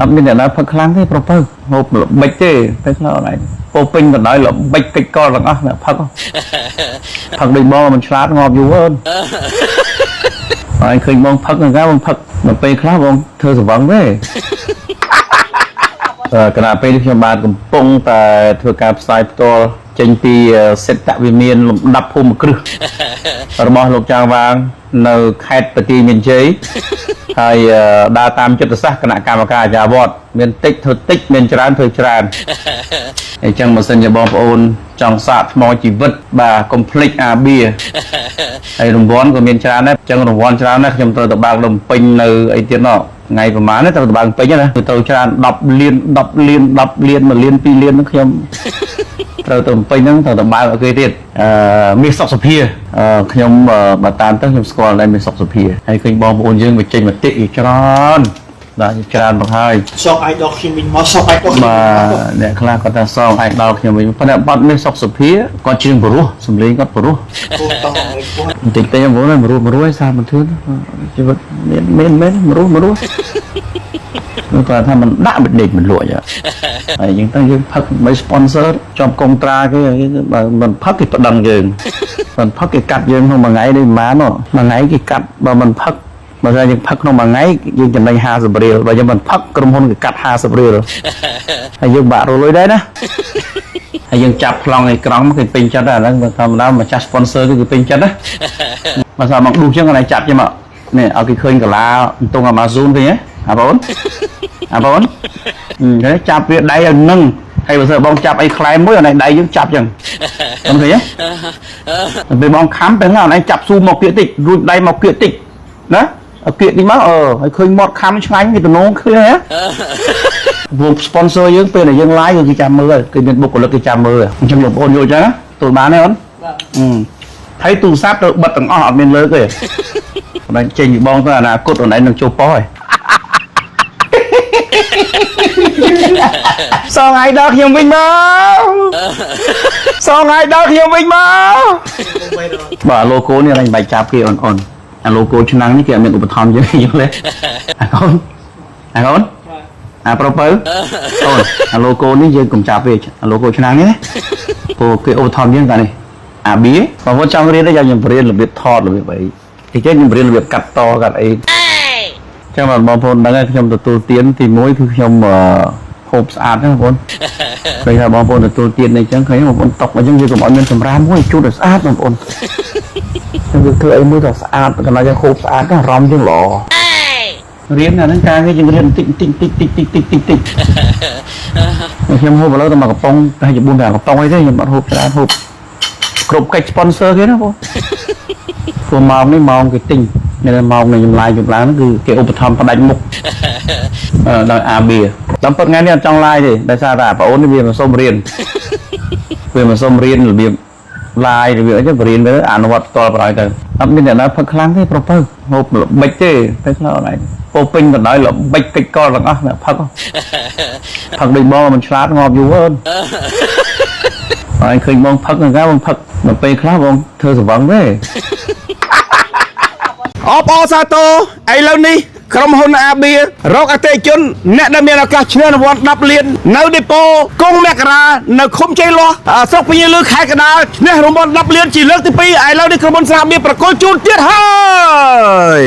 អត់មានអ្នកណាផឹកខ្លាំងទេប្រុសពៅហូបល្បិចទេពេលខ្លះអត់ឯងពោពេញបណ្ដោយល្បិចកិច្ចកលទាំងអស់អ្នកផឹកផឹកដូចបងមិនឆ្លាតងាប់យូរអូនហើយឃើញបងផឹកហ្នឹងកាបងផឹកដល់ពេលខ្លះបងធ្វើស្រវឹងទេ គណៈពេលនេះខ្ញុំបាទកំពុងតែធ្វើការផ្សាយផ្ទាល់ចេញពីសេតវិមានលំដាប់ភូមិគ្រឹះរបស់លោកចាងវាងនៅខេត្តបន្ទាយមានជ័យហើយដើរតាមចិត្តសាស្ត្រគណៈកម្មការអាចារ្យវត្តមានតិចធ្វើតិចមានច្រើនធ្វើច្រើនអញ្ចឹងបើសិនជាបងប្អូនចង់សាកថ្មជីវិតបាទកុំភ្លេចអាបៀហើយរង្វាន់ក៏មានច្រើនដែរអញ្ចឹងរង្វាន់ច្រើនណាស់ខ្ញុំត្រូវទៅបើកលំពេញនៅអីទៀតណោះថ្ងៃប្រហែលនេះត្រូវទៅបើកពេញណាគឺទៅច្រើន10លាន10លាន10លាន1លាន2លានហ្នឹងខ្ញុំត្រូវទៅពេញហ្នឹងត្រូវទៅបើកឲ្យគេទៀតអឺមាសសុកសុភាខ្ញុំបើតាមទៅខ្ញុំស្គាល់ដែរមាសសុកសុភាហើយឃើញបងប្អូនយើងបញ្ចេញមតិជាច្រើនបាទជាច្រើនមកហើយ សងអាយដល់ខ្ញុំវិញមកសងអាយដល់ខ្ញុំ បាទអ្នកខ្លះគាត់ថាសងអាយដល់ខ្ញុំវិញប៉ុន្តែបាត់មាសសុកសុភាគាត់ជាងបរោះសំលេងគាត់បរោះ ពូតោះពូ បន្តិចទេបងប្អូនមរុះមរុះឯសារមិនធឿនជីវិតមានមានមែនមរុះមរុះនោះគាត់ថាមិនដាក់មិនដេកមិនលក់ចឹងហើយយើងទៅយើងផឹកមិន sponsor ជាប់កុងត្រាគេបើមិនផឹកគេប្តឹងយើងមិនផឹកគេកាត់យើងក្នុងមួយថ្ងៃនេះប្រហែលមួយថ្ងៃគេកាត់បើមិនផឹកបើថាយើងផឹកក្នុងមួយថ្ងៃយើងចំណេញ50រៀលបើយើងមិនផឹកក្រុមហ៊ុនគេកាត់50រៀលហើយយើងបាក់រលុយដែរណាហើយយើងចាប់ប្លង់អេក្រង់គេពេញចិត្តដែរអាហ្នឹងបើធម្មតាម្ចាស់ sponsor គឺគេពេញចិត្តណាបើថាមកឌូសចឹងកន្លែងចាប់ចឹងមកនេះឲ្យគេឃើញកាឡាបន្ទង Amazon ឃើញទេអាបងអាបងគេចាប់វាដៃឲ្យនឹងហើយបើសិនបងចាប់អីខ្លែមមួយអានេះដៃយើងចាប់ចឹងបងឃើញទេពេលបងខំពេលហ្នឹងអានេះចាប់ស៊ូមកគៀកតិចរួចដៃមកគៀកតិចណាឲ្យគៀកតិចមកអឺឲ្យឃើញមាត់ខំឆ្ងាញ់គេទំនងឃើញហ៎ពួក sponsor យើងពេលដែលយើង live គេចាំមើលគេមានបុគ្គលិកគេចាំមើលអញ្ចឹងបងប្អូនយល់ចឹងណាទូលបានទេអូន បាទ អឺហើយទូរស័ព្ទទៅបិទទាំងអស់អត់មានលើកទេអូនឯងចេញពីបងទៅអនាគតអូនឯងនឹងចូលប៉ុស្តិ៍ហើយសងឲ្យដល់ខ្ញុំវិញមកសងឲ្យដល់ខ្ញុំវិញមក បីដល់ បាទ logo នេះអញបាច់ចាប់គេអូនអូនអា logo ឆ្នាំងនេះគេអត់មានឧបត្ថម្ភយើងយល់ទេអាកូនអាកូន បាទ អាប្រុសពៅអូនអា logo នេះយើងកុំចាប់ទេអា logo ឆ្នាំងនេះណាព្រោះគេឧបត្ថម្ភយើងតានេះអាបៀបងប្អូនចង់រៀនទេចាំខ្ញុំបរៀនរបៀបថតរបៀបអីតិចទៀតខ្ញុំបរៀនរបៀបកាត់តកាត់អីចាំបងប្អូនដឹងហើយខ្ញុំទទួលទានទី1គឺខ្ញុំហូបស្អាតណាបងប្អូនឃើញថាបងប្អូនទទួលទាននេះអញ្ចឹងឃើញបងប្អូនតុកអញ្ចឹងវាកុំឲ្យមានសម្រាមមួយជូតឲ្យស្អាតបងប្អូនខ្ញុំវាធ្វើអីមួយក៏ស្អាតកណ្ដាលយើងហូបស្អាតអារម្មណ៍យើងល្អរៀនអាហ្នឹងការងារយើងរៀនតិចតិចតិចតិចតិចតិចតិចតិចខ្ញុំហូបឥឡូវតែមកកំប៉ុងតែជា4 5កំប៉ុងអីទេខ្ញុំអត់ហូបច្រើនហូបគ្រប់កិច្ច sponsor គេណាបងព្រោះម៉ោងនេះម៉ោងគេទិញនៅម៉ោងនេះខ្ញុំឡាយខ្ញុំឡើងហ្នឹងគឺគេឧបត្ថម្ភផ្ដាច់មុខដោយ AB តាមពិតថ្ងៃនេះអត់ចង់ឡាយទេដោយសារតែប្អូននេះវាមិនសុំរៀនវាមិនសុំរៀនរបៀបឡាយរបៀបអីទៅបរៀនទៅអនុវត្តផ្ទាល់បណ្ដោយទៅអត់មានអ្នកណាផឹកខ្លាំងទេប្រុសពៅហូបល្បិចទេពេលខ្លះអត់ឯងពោពេញបណ្ដោយល្បិចកិច្ចកលទាំងអស់អ្នកផឹកផឹកដូចបងមិនឆ្លាតងាប់យូរអូនហើយឃើញបងផឹកហ្នឹងកាបងផឹកដល់ពេលខ្លះបងធ្វើស្រវឹងទេ អបអរសាទរឥឡូវនេះក្រុមហ៊ុនអាបៀរកអតិថិជនអ្នកដែលមានឱកាសឈ្នះរង្វាន់10លាននៅដេប៉ូគង់មករានៅឃុំជ័យលាស់ស្រុកពញាលឺខេត្តកណ្ដាលឈ្នះរង្វាន់10លានជាលើកទី2ឥឡូវនេះក្រុមហ៊ុនស្រាបៀប្រគល់ជូនទៀតហើយ។